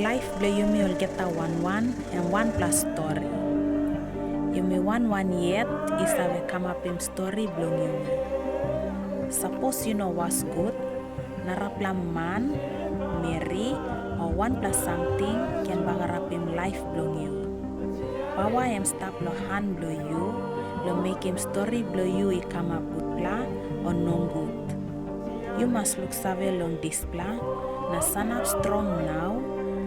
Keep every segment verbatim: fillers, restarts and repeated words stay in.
Laip bilong yumi olgeta wan wan em wanpela stori. Yumi wan wan yet i save kamapim stori bilong yumi. Sapos yu no was gut, narapela man, meri, o wanpela samting ken bagarapim laip bilong yu. Pawa em stap long han bilong yu, long mekim stori bilong yu i kamap gutpela o nogut. Yu mas luksave long dispela, na sanap strong nau,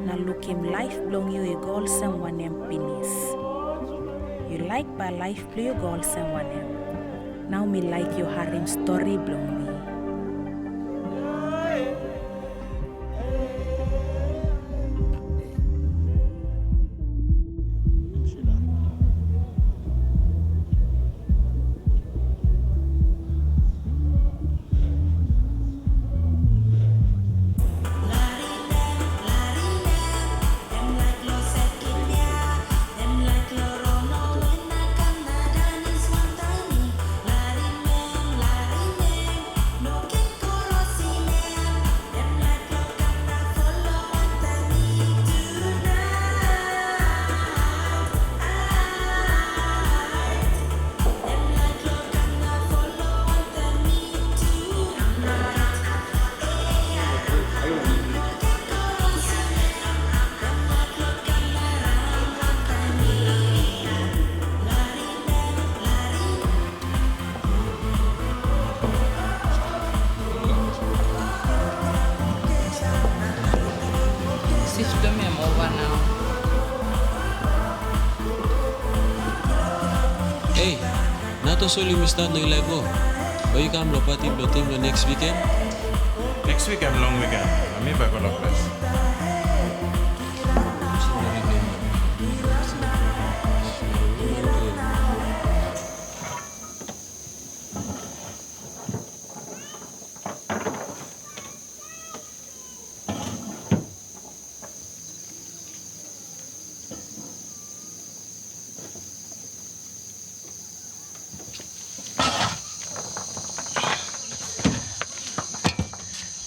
na lukim laip bilong yu i go olsem wanem pinis. Yu laik bai laip bilong yu go olsem wanem? Nau mi laik yu harim stori bilong mi. Siftem em ova nau. Ei, na tasol yumi stat na yu laik go? O yu kam long pati bilong tim long neks wiken? Neks wik em long wiken, na mi bai go long ples.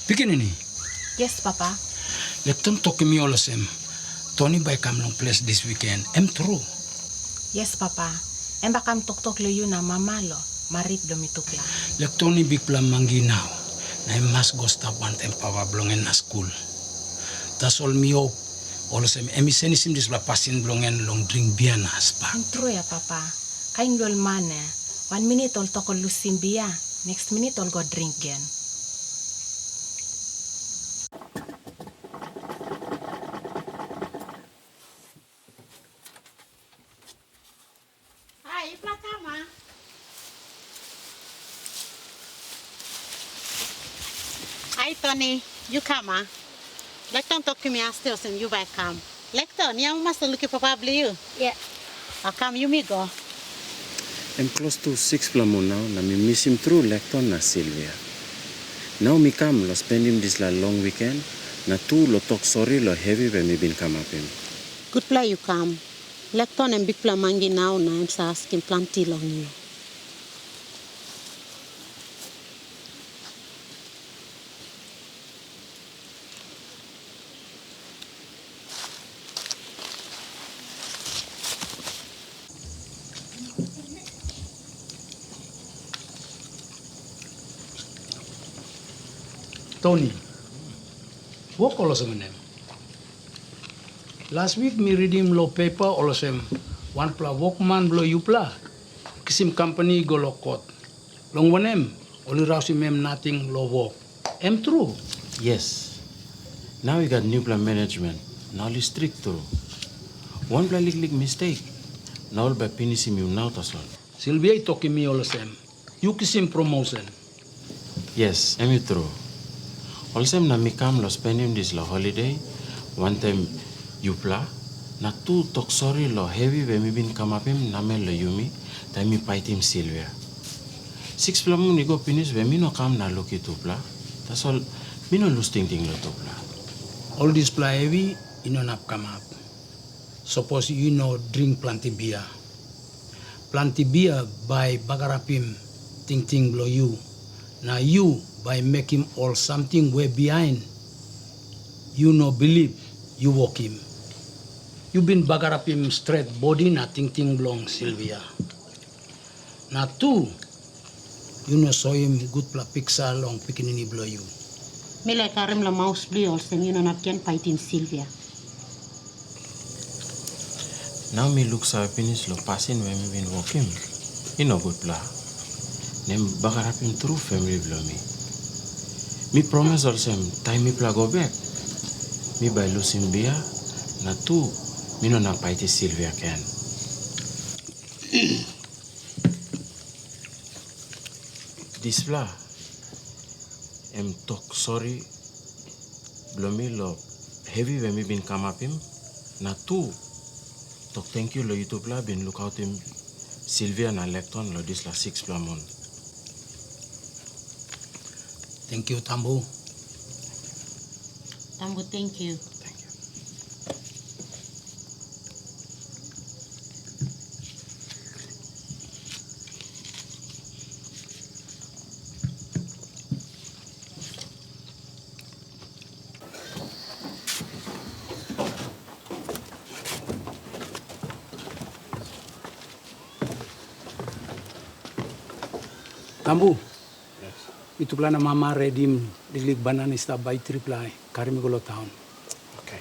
Pikinini. Yes, Papa. Lekton tokim mi olsem, Toni bai kam long ples dis wiken, em tru? Yes, Papa. Em bai kam toktok long yu na mama long marit bilong mitupela. Lekton i bikpela mangi nau, na em mas go stap wantaim papa bilong en na skul. Tasol mi hop olsem em i senisim dispela pasin bilong en long dring bia na spak. Em tru ya, Papa. Kain ol man ya, wan minit ol tok ol lusim bia, neks minit ol go dring gen. Ai, yupela kam, a? Ai, Toni, yu kam, a? Lekton tokim mi asde olsem yu bai kam. Lekton, yu amamas long lukim papa bilong yu? Ia. O kam, yumi go. Em klostu sikspela mun nau, na mi misim tru Lekton na Silvia. Nau mi kam long spendim dispela long wiken, na tu long tok sori long hevi we mi bin kamapim. Gutpela yu kam. Lekton em bikpela mangi nau na em sa askim planti long yu. Toni, wok olsem wanem? Las wik mi ritim long pepa olsem, wanpela wokman bilong yupela kisim kompani i go long kot, long wanem, ol i rausim em nating long wok. Em tru? Yes. Nau i gat nupela manejmen, na ol i strik tru. Wanpela liklik mistek, na ol bai pinisim yu nau tasol. Silvia i tokim mi olsem, yu kisim promosen. Yes, em i tru. Olsem na mi kam long spendim dispela holiday wantaim yupela, na tu tok sori long hevi we mi bin kamapim namel long yumi, taim mi paitim Silvia. Sikspela mun i go pinis we mi no kam na lukim tupela, tasol mi no lus tingting long tupela. Ol dispela hevi i no inap kamap, sapos yu no dring planti bia. Planti bia bai bagarapim tingting bilong yu, na yu bai mekim ol samting we bihain yu no bilip yu wokim. Yu bin bagarapim stret bodi na tingting bilong Silvia. Na tu, yu no soim gutpela piksa long pikinini bilong yu. Mi laik harim long maus bilong yu olsem yu no inap gen paitim Silvia. Nau mi luksave pinis long pasin we mi bin wokim, i no gutpela. Na em bagarapim tru famili bilong mi. Mi promis olsem, taim mipela go bek, mi bai lusim bia, na tu, mi no inap paitim Silvia gen. Dispela em tok sori bilong mi long hevi we mi bin kamapim, na tu tok tenkyu long yutupela bin lukautim Silvia na Lekton long dispela sikspela mun. Tenkyu, Tambu. Tambu, tenkyu. Tenkyu. Tambu, yutupela na mama redim liklik banana i stap bai tripela, karim i go long taun. Oke.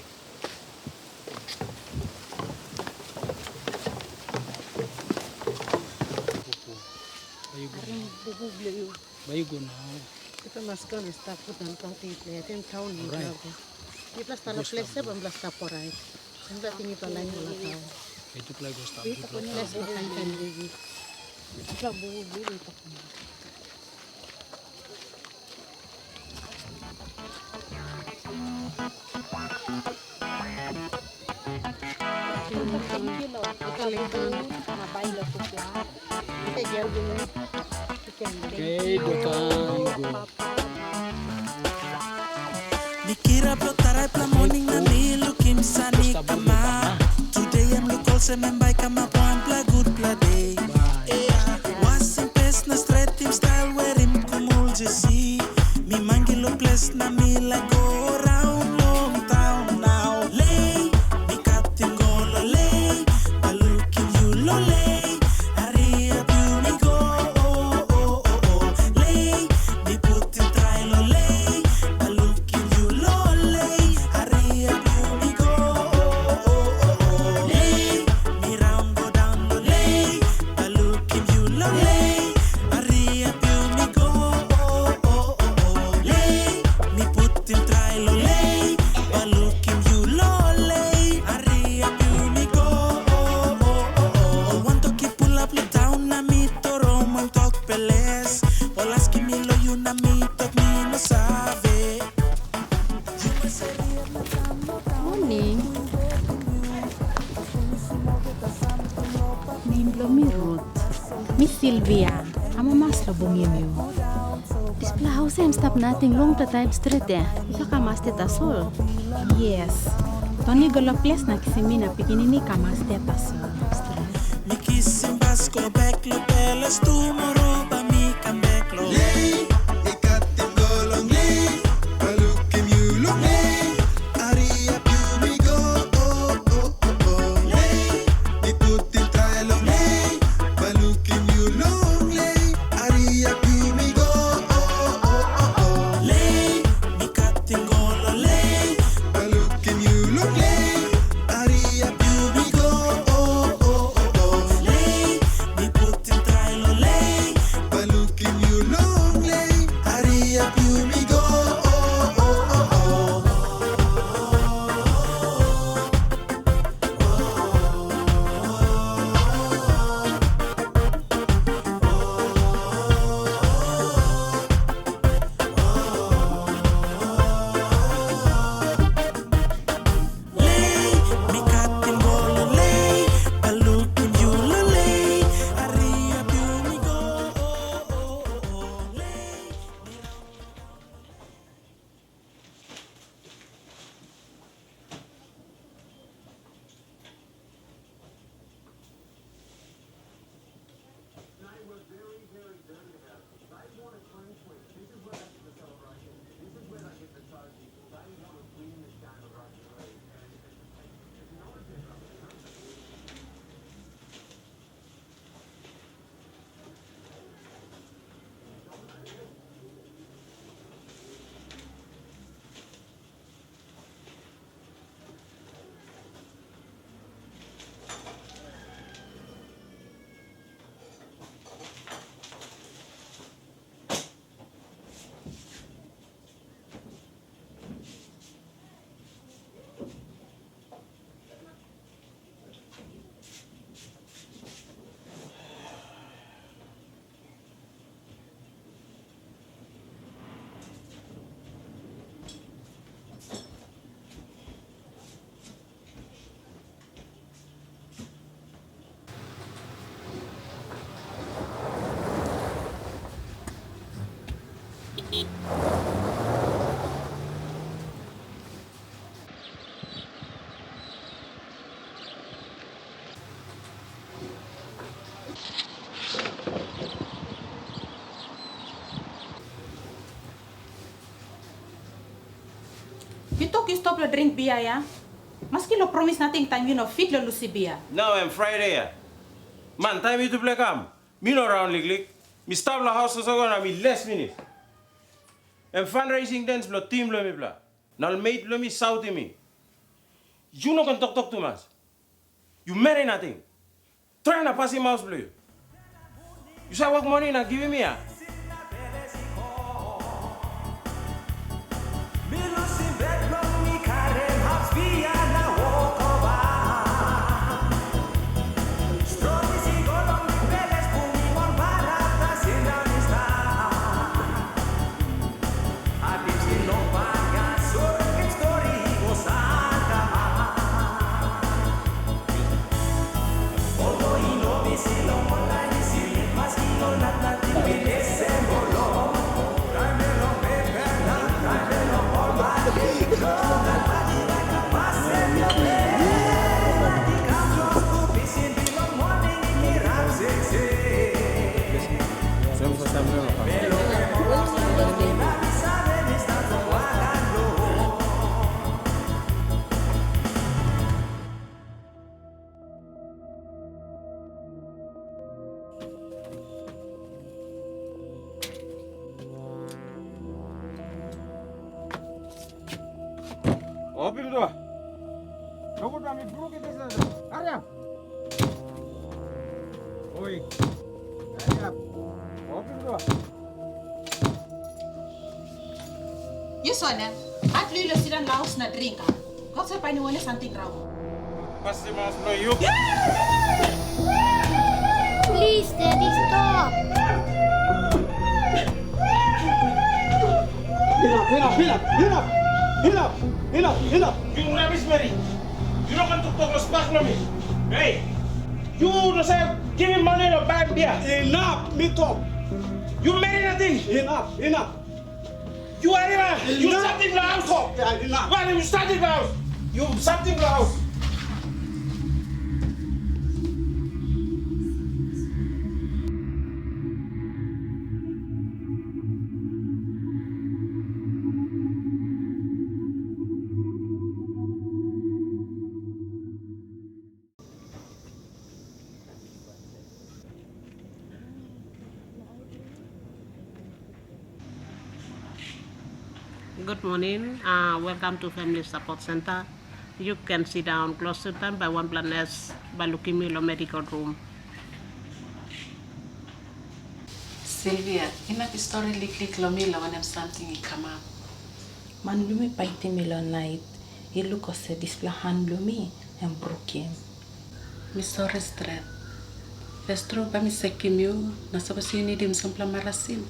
Bai yu go nau. Bai yu go nau. Kita mas go na stap gut na lukautim yupela, taun yupela go. Yupela stap long ples, em yupela stap orait. Yupela ting yupela lain go long taun. Yutupela i go stap gut long taun. Ples long kain kain bebi. Yupela bung bung. Mi kirap long taraipela moning na mi lukim san i kamap. Tude em luk olsem em bai kamap wanpela gutpela de. Wasim pes na stretim stail, werim kumul jesi. Mi mangi long ples na mi laik go raun long taun nau. Lei, mi katim go long lei, bai lukim yu long lei. Hariap yumi go, o, o, o, o. Lei, mi putim trail long lei, bai lukim yu long lei. Hariap yumi go, o, o, o, o. Lei, mi raun go daun long lei, bai lukim yu long lei. Hariap yumi go, o, o, o, o. Lei, mi putim trail long lei, bai lukim yu long lei. Hariap yumi go, o, o, o, o. Ol wantok i pulap long taun na mi torom ol tok peles. Ol askim mi long yu na mi tok mi no save. Moning. Nem bilong mi Rut. Mi Silvia. Amamas long bungim yu. Dispela haus em stap nating longpela taim stret ya. Yu saka maste tasol. Yes. Tony go long ples na kisim mi na pikinini kam maste tasol. Mi kisim bas go bek long peles, tumora bai mi kam bek long. Lei, mi katim go long lei, bai lukim yu long lei. Hariap yumi go, o, o, o, o. Lei, mi putim trail long lei, bai lukim yu long lei. Hariap yumi go, o, o, o, o. Lei, mi katim go long lei, bai lukim yu long lei. Hariap yumi go, o, o, o, o. Lei, mi putim trail long lei, Yu stop long dring bia ya. Maski long promis nating taim yu no fit long lusim bia. Nau em Friday ya. Man, taim yutupela i kam, mi no raun liklik. Mi stap long haus tasol na mi les pinis. Em fundraising dens bilong tim bilong mipela. Na ol meit bilong mi sautim mi. Yu no ken toktok tumas. Yu meri nating. Trai na pasim maus bilong yu. Yu save wok moni na givim mi, a? Opim dua. Nogut na mi brukim dispela. Hariap. Oi. Hariap. Opim dua. Yu so na, at lu lo sidan laus na drink a. Kau sa paini wane samting rau. Pasim maus bilong yu. Please, Daddy, stop. Enough, enough, enough, enough, enough, enough, enough. Yu rabis meri. Yu no ken toktok long spas bilong mi. Hei, yu no save givim mani long baim bia. Enough, mi tok. Yu meri nating. Enough, enough. Yu harim, a? Yu samting long haus. Enough. Yu harim, yu samting long haus. Yu samting long haus. Good morning. Uh, welcome to Family Support Center. You can sit down close to them by one plus nurse by looking me lo medical room. Sylvia, inap i stori liklik long mi long wanem samting i kamap. Man bilong mi paitim mi long nait, i luk olsem dispela han bilong mi em brukim. Mi sori stret. Fes tru bai mi sekim yu, na sapos yu nidim sampela marasin,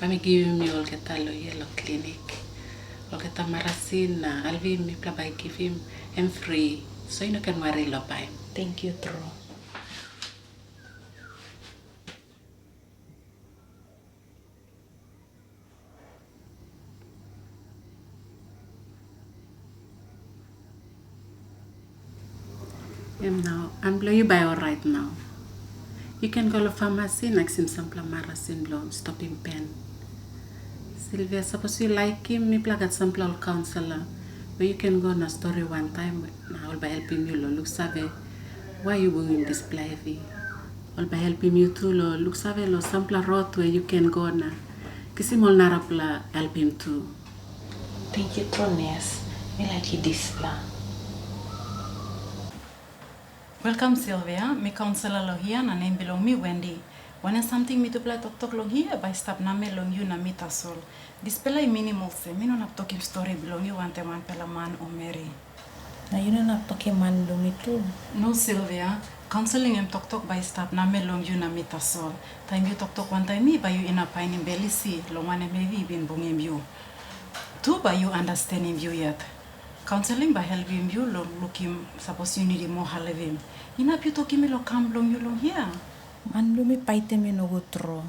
bai mi givim yu olgeta long yet long klinik. Olgeta marasin na alvim mipela bai givim, em fri, so yu no ken wari long baim. Tenkyu tru. Em nau, han bilong yu bai orait nau. Yu ken go long famasi na kisim sampela marasin bilong stopim pen. Silvia, sapos yu laikim, mipela gat sampela ol kaunselor we yu ken go na stori wantaim, na ol bai helpim yu long luksave wai yu bungim dispela hevi. Ol bai helpim yu tu long luksave long sampela rot we yu ken go na kisim ol narapela helpim tu. Tenkyu tru, nes. Mi laikim dispela. Welkam, Silvia. Mi kaunselor long hia, na nem bilong mi Wendy. Wanem samting mitupela i toktok long hia, bai i stap namel long yu na mi tasol. Dispela i minim olsem, mi no inap tokim stori bilong yu wantaim wanpela man o meri. Na yu no inap tokim man bilong mi tu? No, Silvia. Kaunseling em toktok bai i stap namel long yu na mi tasol. Taim yu toktok wantaim mi, bai yu inap painim bel isi, long wanem, hevi i bin bungim yu. Tu bai yu understandim yu yet. Kaunseling bai helpim yu long lukim sapos yu nidim moa helpim. Inap yu tokim mi long kam bilong yu long hia. Man bilong mi paitim mi nogut tru.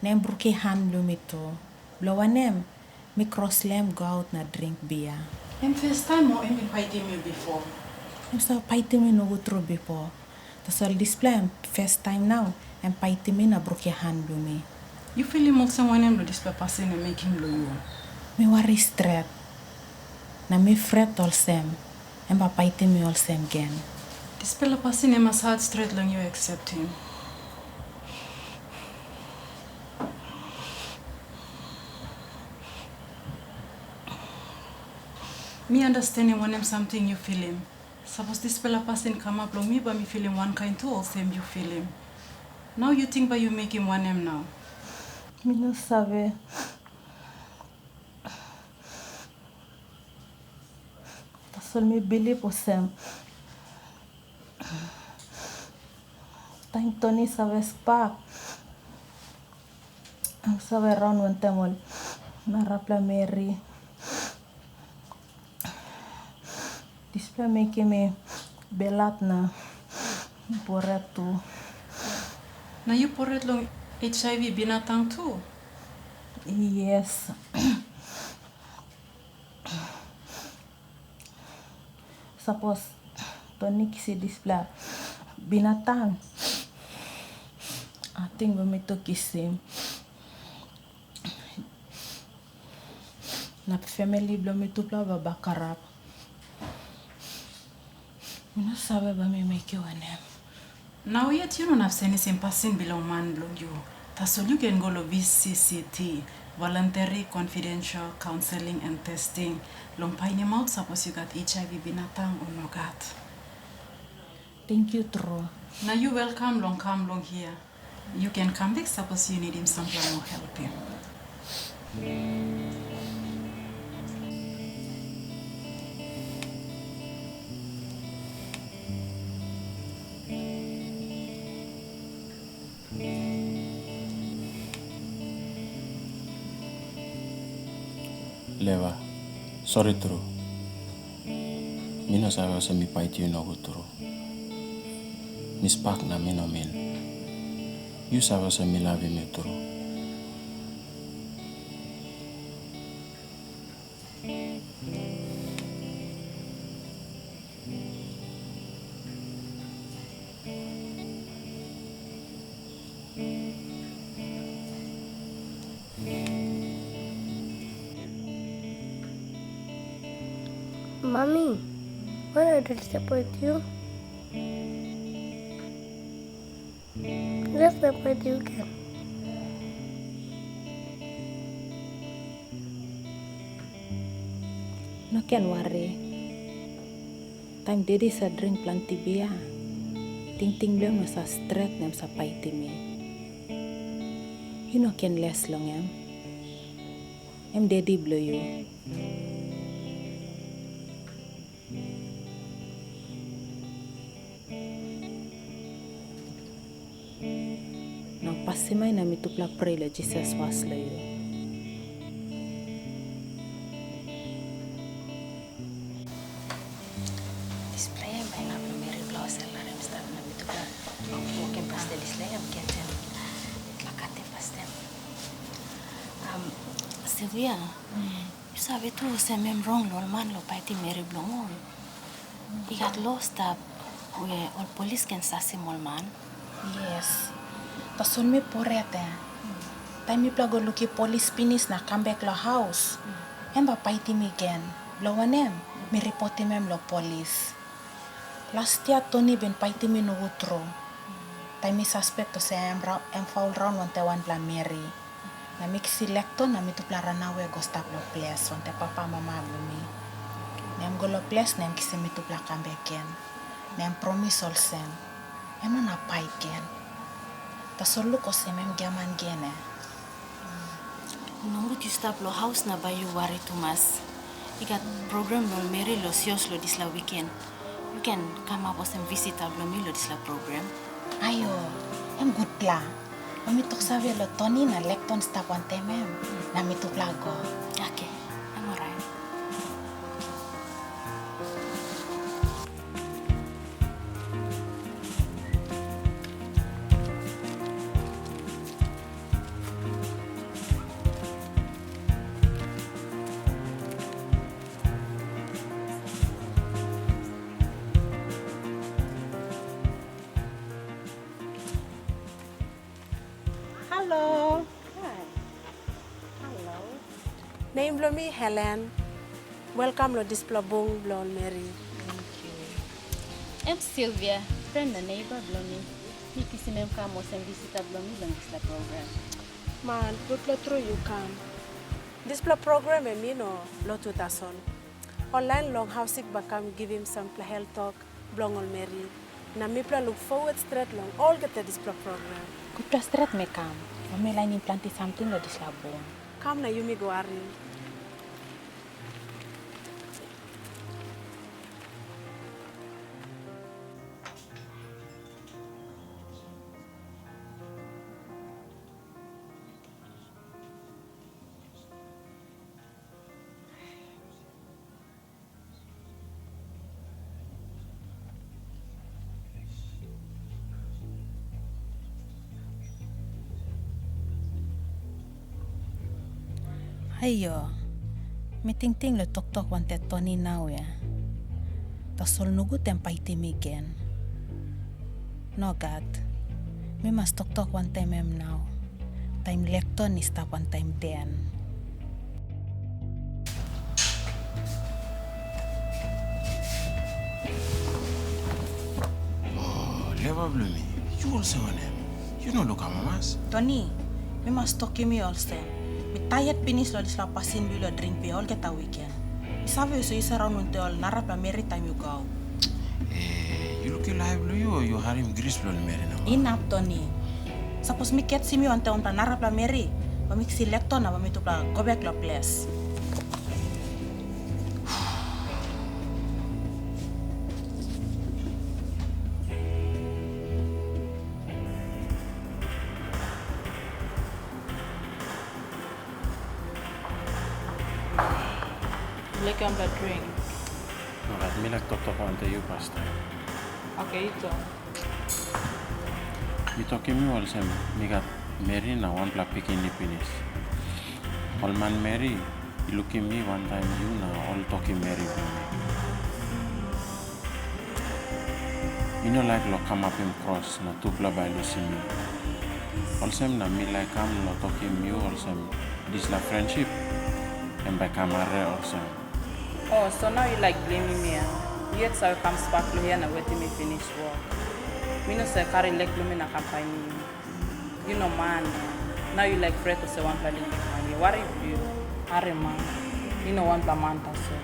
Na em brukim han bilong mi tu. Bilong wanem, mi kros long em go aut na dring bia. Em festam o em i paitim yu bipo? Em save paitim mi nogut tru bipo. Tasol dispela em festaim nau em paitim mi na brukim han bilong mi. Yu filim olsem wanem long dispela pasin em mekim long yu? Mi wari stret. Na mi pret olsem, em bai paitim mi olsem gen. Dispela pasin em mas hat stret long yu akseptim. Mi understandim wanem samting yu filim. Sapos dispela pasin kamap long mi, bai mi filim wankain tu olsem yu filim. Nau yu ting bai yu mekim wanem nau? Mi no save. Tasol mi bilip olsem, taim Toni save spak, em save raun wantaim ol narapela meri. Dispela mekim mi belhat na pret tu. Na yu pret long H I V binatang tu? Yes. Sapos Toni kisim dispela binatang, ating bai mi tu kisim. Na famili bilong mitupela bai bagarap. Mi no save bai mi mekim wanem. Nau yet yu no inap senisim pasin bilong man bilong yu. Tasol yu ken go long V C C T, Voluntary Confidential Counseling and Testing, long painimaut sapos yu gat H I V binatang o nogat. Tenkyu tru. Na yu welkam long kam long hia. Yu ken kam bek sapos yu nidim sampela moa helpim. Leva, sori tru. Mi no save olsem mi paitim yu nogut tru. Mi spak na mi no min. Yu save olsem mi lavim yu tru. Mami, why I disappoint you? Just disappoint you again. No ken wari. Taim dedi sa dring planti bia, tingting bilong em sa stret na em sa paitim mi. Yu no ken les long em. Em dedi bilong yu. Na pasim ai na mitupela prea long Jisas was long yu. Dispela em bai inap long meri bilong sel larim stap na mitupela wokim pastaim dispela em kisim. Mitupela katim pastaim. Um, Sylvia, yu save tu olsem em rong long ol man long paitim meri bilong ol. I gat lo stap we ol polis ken sasim ol man. Yes. Tasol mi pret, eh. Taim mipela go lukim polis pinis na kam bek long haus, em bai paitim mi gen. Bilong wanem, mi ripotim em long polis. Las yia Toni bin paitim mi nogut tru. Taim mi saspek olsem em ra-, em faul raun wantaim wanpela meri. Na mi kisim Lekton na mitupela ranawe go stap long ples wantaim papa mama bilong mi. Na em go long ples na em kisim mitupela kam bek gen. Na em promis olsem, em no inap pait gen. Tasol luk olsem em giaman gen, eh. Nogut yu stap long haus na bai yu wari tumas. I gat program bilong meri long sios long dispela wiken. Yu ken kamap olsem visita bilong mi long dispela program. Aio, em gutpela. Bai mi toksave long Toni na Lekton stap wantaim em, na mitupela go. Oke, em orait. Halo. Hai. Halo. Nem bilong mi Helen. Welkam long dispela bung bilong ol meri. Em Silvia, pren na neiba bilong mi. Mi kisim em kam olsem visita bilong mi long dispela program. Man, gutpela tru yu kam. Dispela program em i no lotu tasol. Ol lain long haus sik bai kam givim sampela helt tok bilong ol meri, na mipela luk forward stret long olgeta dispela program. Gutpela stret mi kam, na mi lainim planti samting long dispela bung. Kam na yumi go harim. Aio, mi tingting long toktok wantaim Toni nau ya. Tasol nogut em paitim mi gen. Nogat, mi mas toktok wantaim em nau, taim Lekton i stap wantaim Den. O, leva bilong mi, yu olsem wanem? Yu no lukim amamas? Toni, mi mas tokim yu olsem, mi taiat pinis long dispela pasin bilong dring bia olgeta wiken. Mi save yu so yu save raun wantaim ol narapela meri taim yu go aut. E, yu lukim laip bilong yu o yu harim gris bilong ol meri nabaut? Inap Toni. Sapos mi ketsim yu wantaim wanpela narapela meri, bai mi kisim Lekton na bai mitupela go bek long ples. Laikim wanpela dring. Nogat, mi laik toktok wantaim yu pastaim. Oke, yu tok. Yu tokim mi olsem mi gat meri na wanpela pikinini pinis. Ol manmeri i lukim mi wantaim yu na ol tokim meri bilong mi. Mi no laik long kamapim kros na tupela bai lusim mi. Olsem na mi laik kam long tokim yu olsem dispela frensip em bai kam hare olsem. O, so nau yu laik blimim mi, a? Yu yet save kam spak long hia na wetim mi pinis wok. Mi no save karim lek bilong mi na kam painim yu. Yu no man, nau yu laik pret olsem wanpela liklik man. Yu wari bilong yu. Harim man, mi no wanpela man tasol.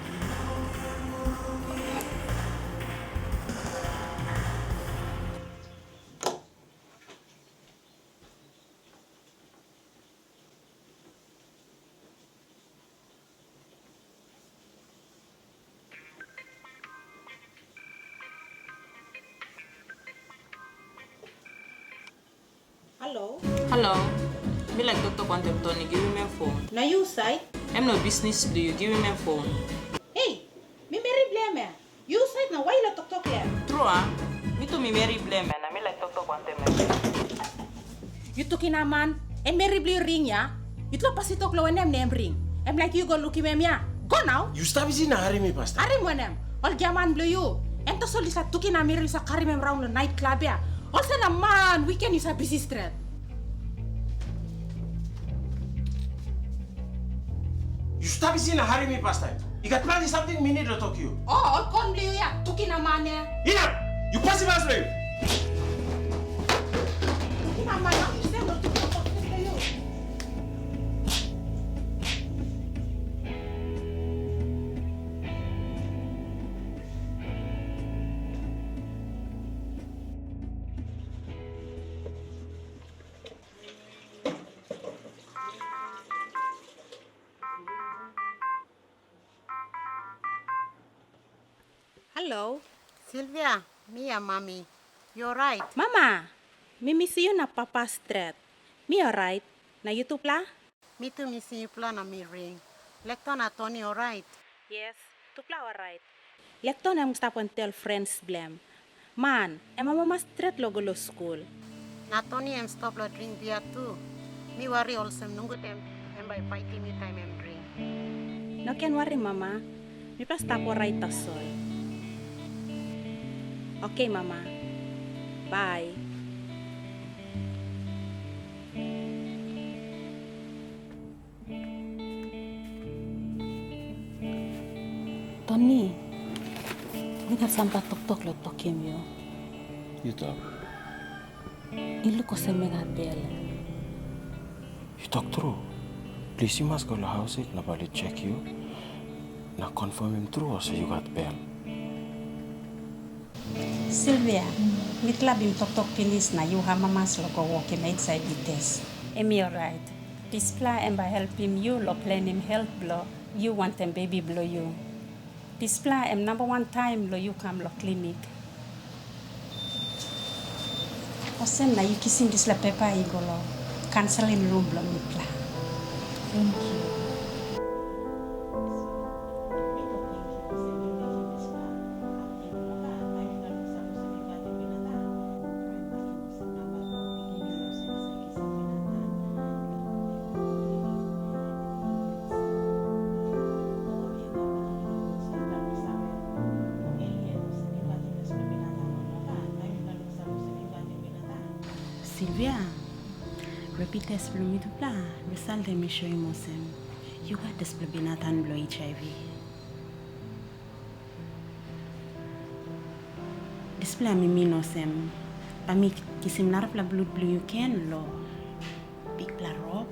Halo. Halo. Mi laik toktok wantaim Toni, givim em fon. Na yu husat? Em no bisnis bilong yu, givim em fon. Hei, mi meri bilong em ya. Yu husat na wai yu laik toktok long em? Tru a? Mi tu mi meri bilong em ya, na mi laik toktok wantaim em. Yu tukinam man, em meri bilong yu ring ya. Yutupela pasin tok long wanem na em ring? Em laik yu go lukim em ya. Go nau. Yu stap isi na harim mi pastaim. Harim wanem? Ol giaman bilong yu. Em tasol yu sa tukinam meri yu sa karim em raun long nait klab ya. Olsem na man wiken yu sa bisi stret. Yu stap isi na harim mi pastaim. I gat planti samting mi nid long tokim yu. O, ol kon bilong yu ya, tukinam man ya. Inap! Yu pasim as long yu. Tukinam man, nau yu sem long tukinam man bilong yu. Halo. Silvia, mi ya mami. Yu orait? Mama, mi misim yu na papa stret. Mi orait. Na yutupela? Mi tu misim yupela na mi ring. Lekton na Toni orait? Yes, tupela orait. Lekton em stap wantaim ol frens bilong em. Man, em amamas stret long go long skul. Na Toni em stop long dring bia tu. Mi wari olsem nogut em em bai i paitim mi taim em dring. No ken wari mama, mipela stap orait tasol. Oke mama, bai. Ani, mi gat sampela toktok long tokim yu. Yu tok. I luk olsem mi gat bel. Yu tok tru. Plis, yu mas go long haus sik na bai ol i chek yu na konfamim tru olsem yu gat bel. Silvia, mitla bin toktok pinis na yu amamas long go wokim H I V tes. Em i orait. Dispela em bai helpim yu long plenim helt bilong yu wantaim bebi bilong yu. Dispela em namba wan taim long yu kam long klinik. Olsem na yu kisim dispela pepa i go long kanseling rum bilong mipela. Tenkyu. Silvia, repi tes bilong mitupela, result em i soim olsem yu gat dispela binatang bilong H I V. Dispela em i min olsem, bai mi kisim narapela blut bilong yu gen long bikpela rop,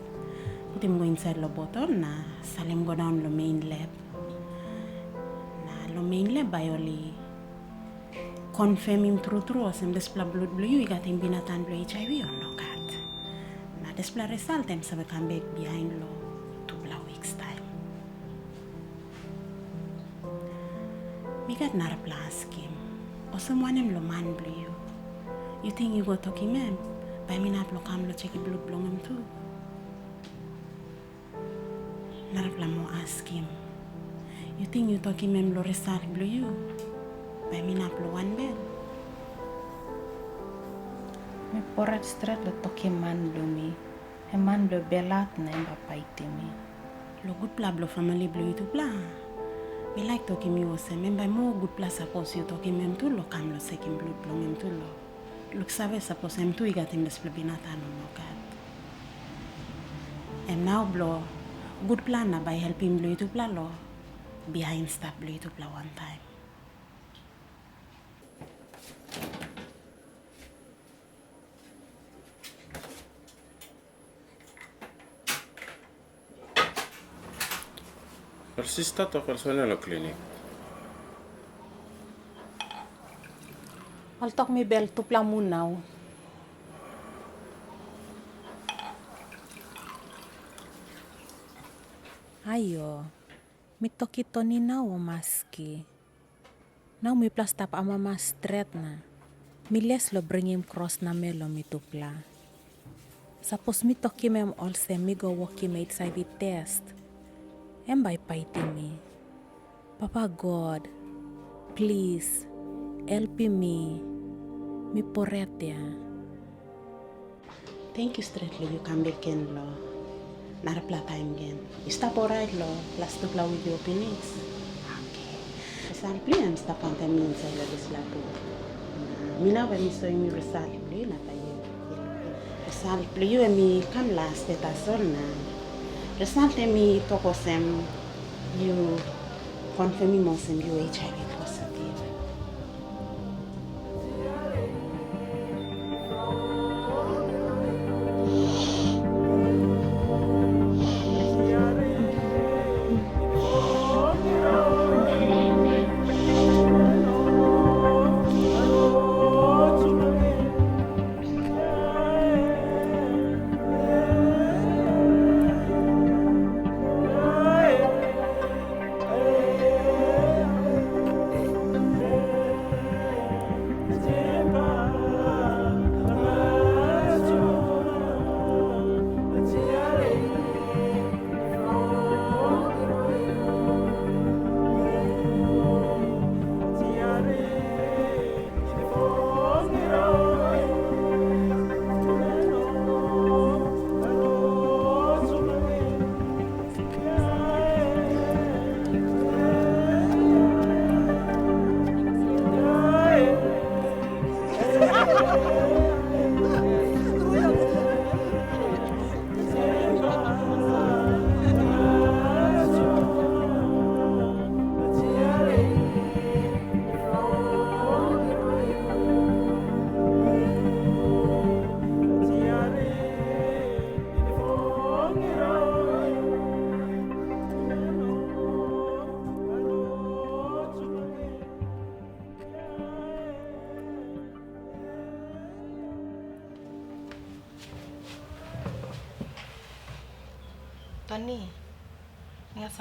putim go insait long botol na salim go daun long mein lab. Na long mein lab bai ol i konfemim tru tru olsem dispela blut bilong yu i gat binatang bilong H I V o nogat. Na dispela result em save kam bek bihain long tupela wiks taim. Mi gat narapela askim, olsem wanem long man bilong yu? Yu ting yu go tokim em, bai mi inap long kam long chekim blut bilong em tu? Narapela moa askim, yu ting yu tokim em long result bilong yu, bai mi inap long wanbel? Mi pret stret long tokim man bilong mi, em man bilong belhat na em bai paitim mi. Long gutpela bilong famili bilong yutupela, mi laik tokim yu olsem, em bai moa gutpela sapos yu tokim em tu long kam long sekim blut bilong em tu long. Luksave sapos em tu i gatim dispela binatang o nogat. Em nau bilong gutpela na bai helpim bilong yutupela long bihain stap bilong yutupela wantaim. Ol sista tok olsem wanem long klinik? Ol tok mi bel tupela mun nau. Aio, mi toki Toni nau o maski? Nau mipela stap amamas stret na mi les long bringim kros namel long mitupela. Sapos mi tokim em olsem mi go wokim H I V test, em bai i paitim mi. Papa God, plis, helpim mi. Mi pret ya. Tenkyu stret long yu kam bek gen long narapela taim gen. Yu stap orait long lastupela wik i go pinis? Oke. Result bilong yu em i stap wantaim mi insait long dispela buk. Na mi nau bai mi soim yu result bilong yu na bai yu. Result bilong yu em i kam las de tasol na result em i tok olsem yu konfemim olsem yu H I V positive.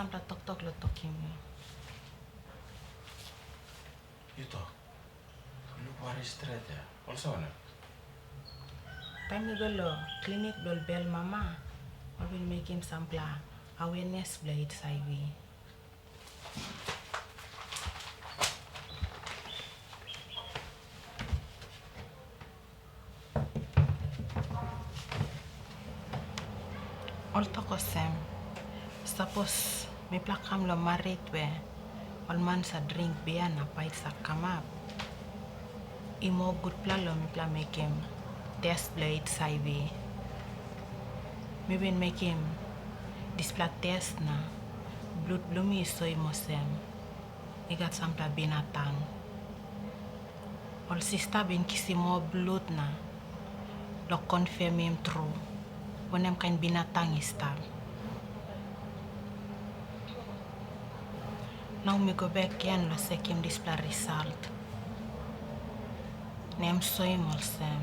sampela toktok long tokim yu. Yu tok. Yu luk wari stret ya. Olsem wanem? Taim mi go long klinik bilong bel mama, ol bin mekim sampela awenes bilong H I V. Ol tok olsem, sapos mipela kam long marit we ol man sa dring bia na pait sa kamap, i moa gutpela long mipela mekim tes bilong H I V. Mi bin mekim dispela tes na blut bilong mi i soim olsem i gat sampela binatang. Ol sista bin kisim moa blut na long konfemim tru wanem kain binatang i stap. Nau mi go bek gen long sekim dispela risalt. Na em soim olsem,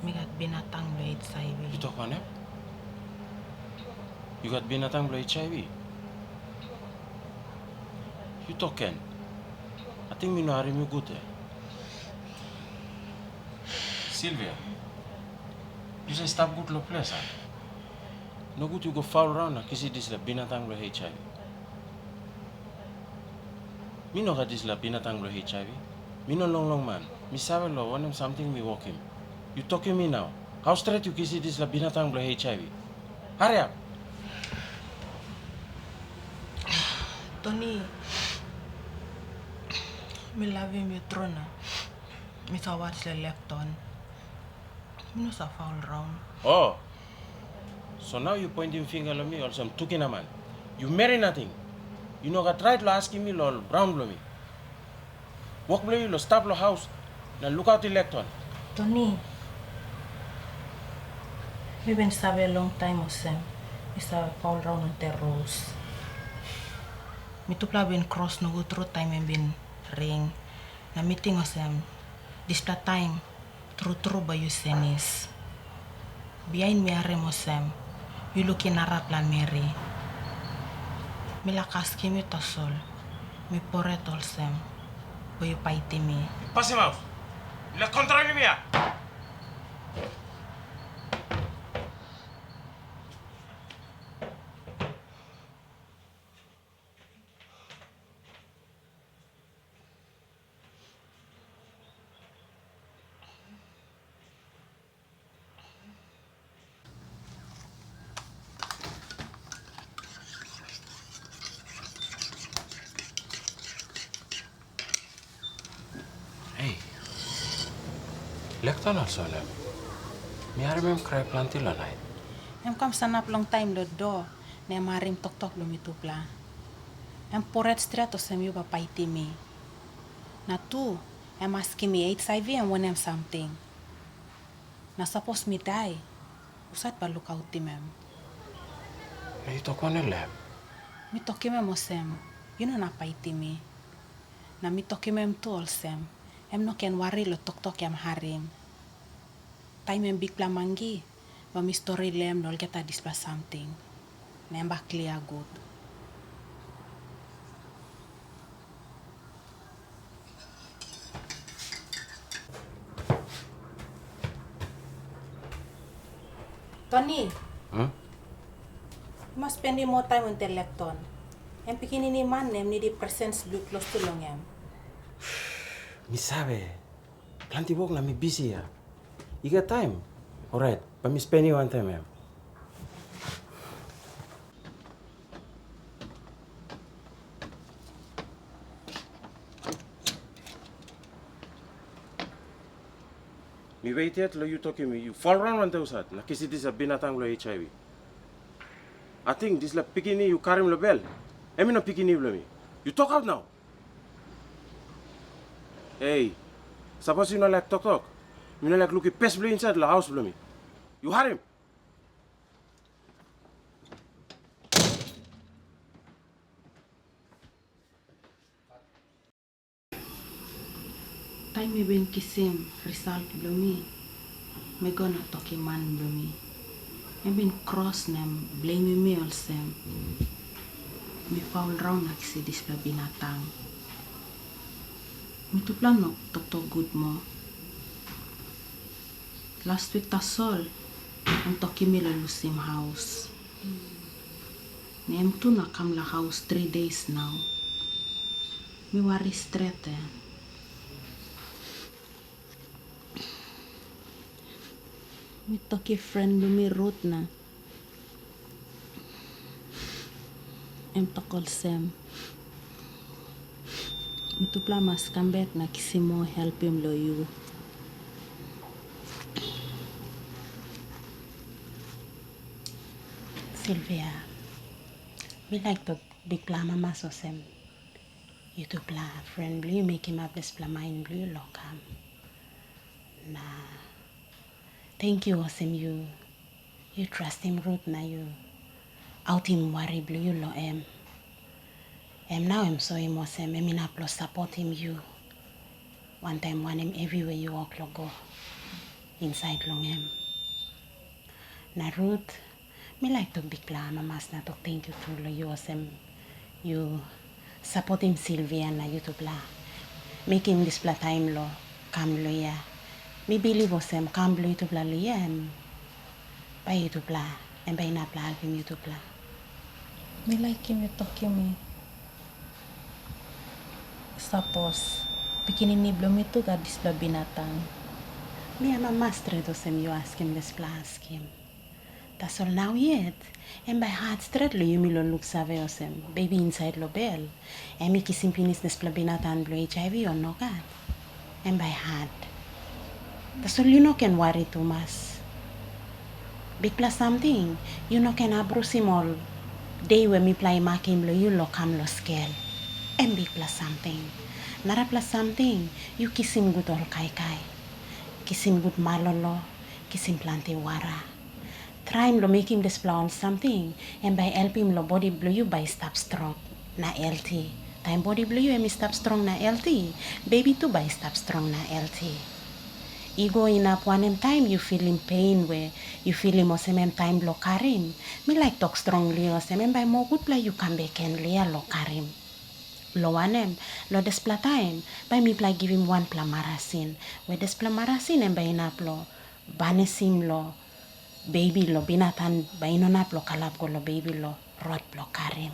mi gat binatang bilong H I V. Yu tok wanem? Yu gat binatang bilong H I V? Yu tok gen. Ating mi no harim yu gut, e? Silvia, yu save stap gut long ples, a? Nogut yu go faul raun na kisim dispela binatang bilong H I V. Mi no gat dispela binatang bilong H I V. Mi no longlong man. Mi save long wanem samting mi wokim. Yu tokim mi nau, hau stret yu kisim dispela binatang bilong H I V? Hariap! Toni, mi lavim yu tru na mi sa was long Lekton. Mi no sa faul raun. O, so nau yu pointim finga long mi olsem tukinaman. Yu meri nating. Yu no gat rait long askim mi long ol raun bilong mi. Wok bilong yu long stap long haus na lukautim Lekton. Toni, mi bin save long taim olsem mi save faul raun wantaim Ros. Mitupela bin kros nogut tru taim em bin ring, na mi ting olsem, dispela taim tru tru bai yu senis. Bihain mi harim olsem, yu lukim narapela meri. Mi laik askim yu tasol, mi pret olsem, bai yu paitim mi. Pasim maus. Mi laik kontrolim ya. Hei, Lekton olsem wanem? Mi harim em krai planti long nait. Em kam sanap long taim long dua, na em harim toktok long mitupela. Em pret stret olsem yu bai paitim mi. Na tu, em askim mi H I V em wanem samting. Na sapos mi dai, husat bai lukautim em? Na yu tok wanem long em? Mi tokim em olsem, yu no inap paitim mi. Na mi tokim em tu olsem, em no ken wari long toktok em harim. Taim em bikpela mangi, bai mi stori long em long olgeta dispela samting, na em bai klia gut. Toni. Hmm? Yu mas spendim moa taim wantaim Lekton. Em pikinini man na em nidim presens bilong yu klostu long em. Mi save. Planti wok na mi bisi ya. I gat taim? Orait, bai mi spendim wantaim em. Mi wet yet long yu tokim mi, yu fal raun wantaim husat na kisim dispela binatang bilong H I V. Ating dispela pikinini yu karim long bel, em i no pikinini bilong mi. Yu tokaut nau. Hei, sapos yu no laik toktok, mi no laik lukim pes bilong yu insait long haus bilong mi. Yu harim? Taim mi bin kisim risalt bilong mi, mi go na tokim man bilong mi. Em bin kros na em blemim mi olsem, mi paul raun na kisim dispela binatang. Mitupela no toktok gut moa. Last wik tasol, em tokim mi long lusim haus. Na em tu na kam long haus tri deis nau. Mi wari stret, eh. Mi tokim fren bilong mi Rut na em tok olsem, mitupela mas kam bek na kisim moa helpim long yu. Silvia, mi laik tok bikpela amamas olsem, yutupela fren bilong yu mekim ap dispela main bilong yu long kam. Na tenkyu olsem yu, yu trastim Rut na yu autim wari bilong yu long em. Em nau em soim olsem em inap long sapotim yu wantaim wanem evi we yu wok long go insait long em. Na Rut, mi laik tok bikpela amamas na tok tenkyu tru long yu olsem yu sapotim Silvia na yutupela mekim dispela taim long kam long hia. Mi bilip olsem kam bilong yutupela long hia em bai yutupela, em bai inap long helpim yutupela. Mi laikim yu tokim mi. Sapos pikinini bilong mi tu gat dispela binatang. Mi amamas stret olsem yu askim dispela askim. Tasol nau yet, em bai hat stret long yumi long luksave olsem bebi insait long bel, em i kisim pinis dispela binatang bilong H I V o nogat. Em bai hat. Tasol yu no ken wari tumas. Bikpela samting, yu no ken abrusim ol de we mipela i makim long yu long kam long skel. Em bikpela samting. Narapela samting, yu kisim gut ol kaikai. Kisim gut malolo, kisim planti wara. Traim long mekim dispela ol samting, em bai helpim long bodi bilong yu bai i stap strong na helti. Taim bodi bilong yu em i stap strong na helti, bebi tu bai i stap strong na helti. I go inap wanem taim yu filim pen we yu filim olsem em taim bilong karim, mi laik tok strongli olsem em bai moa gutpela yu kam bek gen long hia long karim. Long wanem, long dispela taim, bai mipela givim wanpela marasin, we dispela marasin em bai inap long banisim long bebi long binatang bai i no inap long kalap go long bebi long rot bilong karim.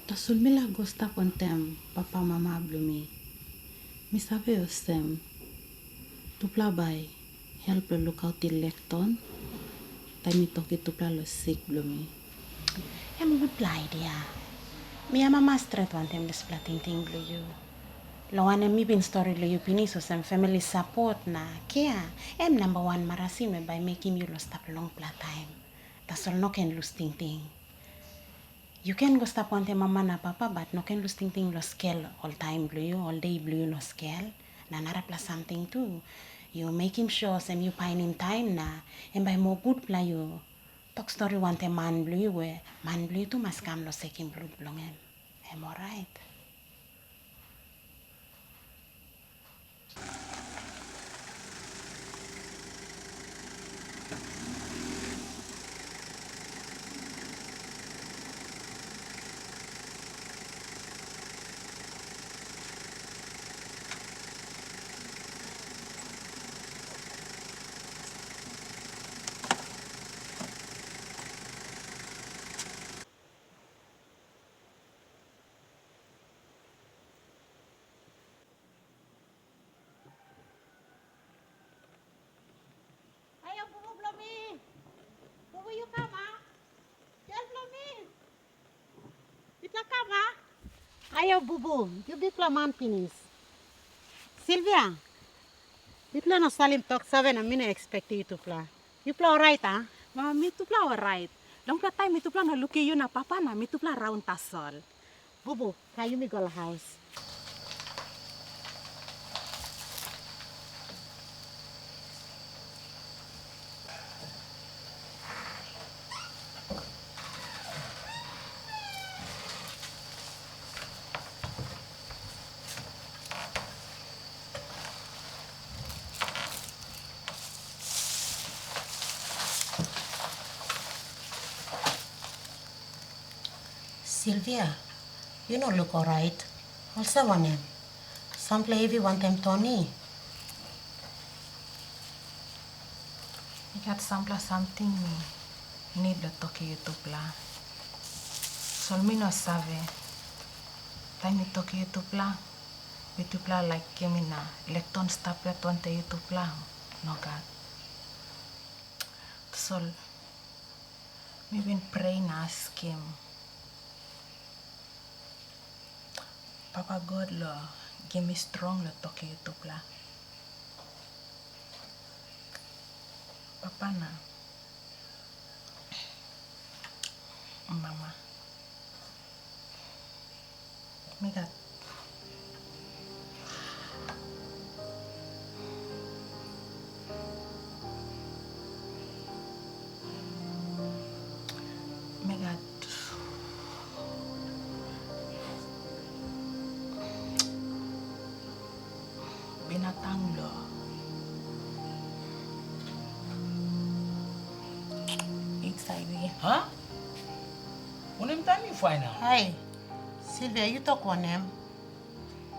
Tasol mi laik go stap wantaim papa mama bilong mi. Mi save olsem, tupela bai help long lukautim Lekton, taim mi tokim tupela long sik bilong mi. Em gutpela aidia. Mi amamas stret wantaim dispela tingting bilong yu. Long wanem, mi bin stori long yu pinis olsem famili sapot na kea, em namba wan marasin we bai mekim yu long stap longpela taim. Tasol no ken lus tingting. Yu ken go stap wantaim mama na papa, bat no ken lus tingting long skel ol taim bilong yu, ol de bilong yu long skel. Na narapela samting tu, yu mekim sure olsem yu painim taim na em bai moa gutpela yu tok stori wantaim man bilong yu, we man bilong yu tu mas kam long sekim blut bilong em. Em orait. Ayo, bubu bilong mi. Bubu, yu kam, a? Kel bilong mi. Yupela kam, a? Ayo, bubu, yu bikpela man pinis. Silvia, yupela no salim tok save na mi no ekspektim yutupela. Yupela orait, a? Ma, mitupela orait. Longpela taim mitupela no lukim yu na papa na mitupela raun tasol. Bubu, kam yumi go long haus. Silvia, yu no luk orait. Olsem wanem? Sampela hevi wantaim Toni? I gat sampela samting mi nid long tokim yutupela. Tasol mi no save. Taim mi tokim yutupela, yutupela laikim mi na Lekton stap yet wantaim yutupela, nogat. Tasol mi bin prea na askim Papa God long givim mi strong long tokim yutupela. Papa na mama. Mi gat. Mi gat binatang lo H I V. Ha? Wanem taim yu faindaut? Hai, Silvia, yu tok wanem?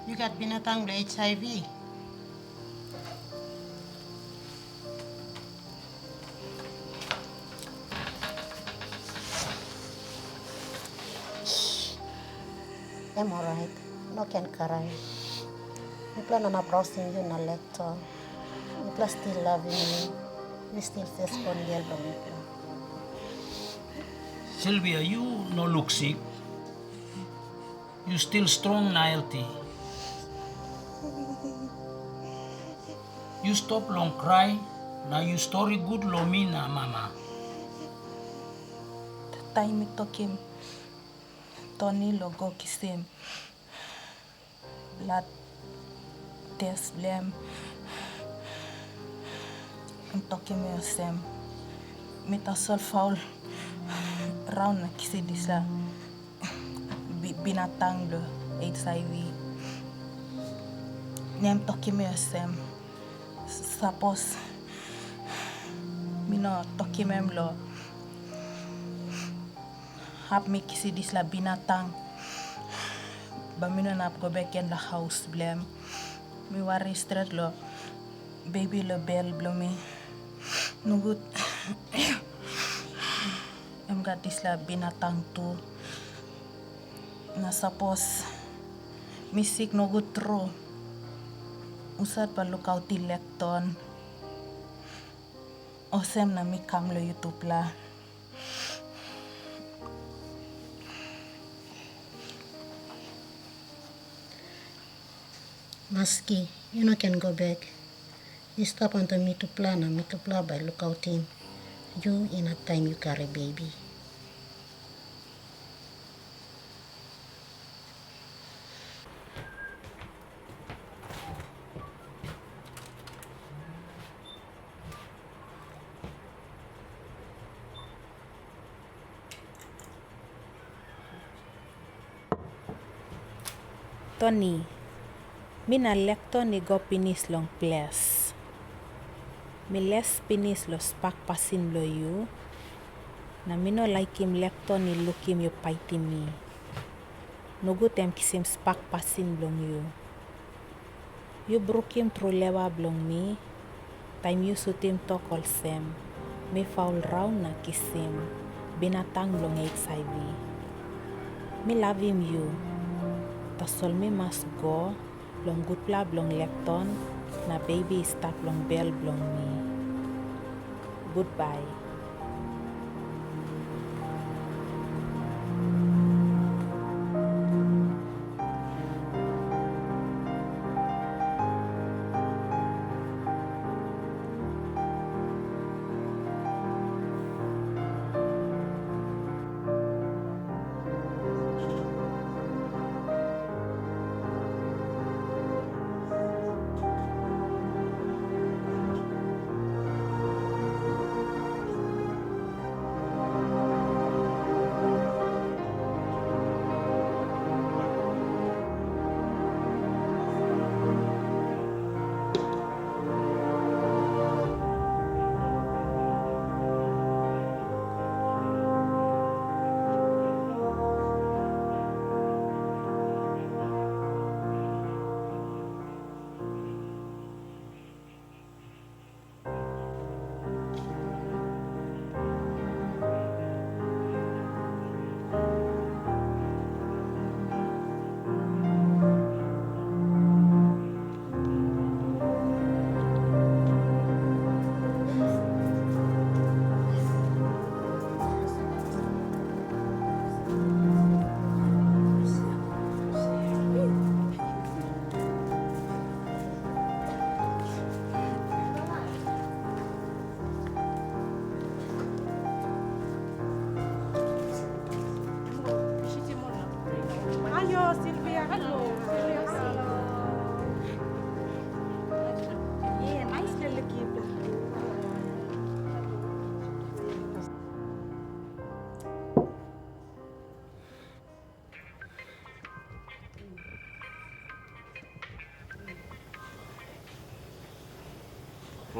Yu gat binatang bilong H I V? Em orait, no ken krai. Mipela no inap rausim yu na Lekton. Mipela stil lavim yu. Yu stil fesbon gel bilong mipela. Silvia, yu no luk sik. Yu stil strong na helti. Yu stop long krai, na yu stori gut long mi na mama. Taim mi tokim Toni long go kisim blad tes bilong em, em tokim mi olsem, mi tasol faul raun na kisim dispela bi-, binatang bilong H I V. Na em tokim mi olsem, sapos mi no tokim em long hap mi kisim dispela binatang, bai mi no inap go bek gen long haus bilong em. Mi wari stret long bebi long bel bilong mi. Nogut em gat dispela binatang tu. Na sapos mi sik nogut tru, husat bai lukautim Lekton? Olsem na mi kam long yutupela. Maski, yu no ken go bek. Yu stap wantaim mitupela, na mitupela bai lukautim yu inap taim yu karim bebi. Toni, mi na Lekton i go pinis long ples. Mi les pinis long spak pasin bilong yu, na mi no laikim Lekton i lukim yu paitim mi. Nogut em kisim spak pasin bilong yu. Yu brukim tru lewa bilong mi, taim yu sutim tok olsem, mi faul raun na kisim binatang bilong H I V. Mi lavim yu, tasol mi mas go long gutpela bilong Lekton na bebi i stap long bel bilong mi. Gutbai.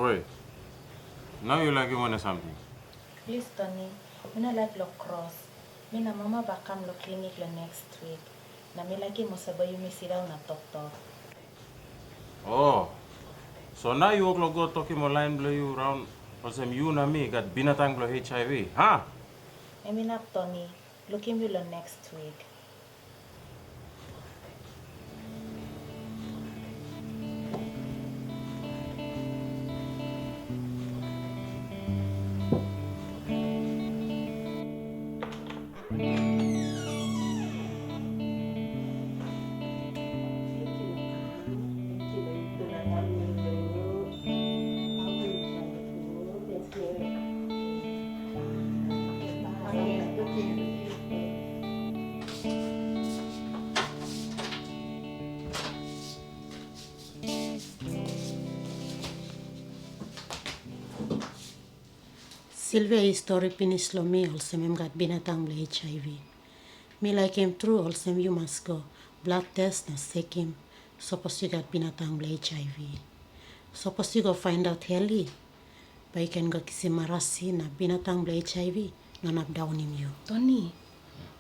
Oi, nau yu laikim wanem samting? Plis, Tony, mi no laik long kros. Mi na mama bai kam long klinik long neks wik, na mi laikim olsem bai yumi sindaun na toktok. O, so nau yu wok long go tokim ol lain bilong yu raun olsem yu na mi gat binatang bilong H I V, a? Em inap, Tony. Lukim yu long neks wik. Silvia i stori pinis long mi olsem em gat binatang bilong H I V. Mi laikim tru olsem yu mas go blad tes na sekim sapos yu gat binatang bilong H I V. Sapos yu go paindaut heli, bai yu ken go kisim marasi na binatang bilong H I V no inap daunim yu. Tony,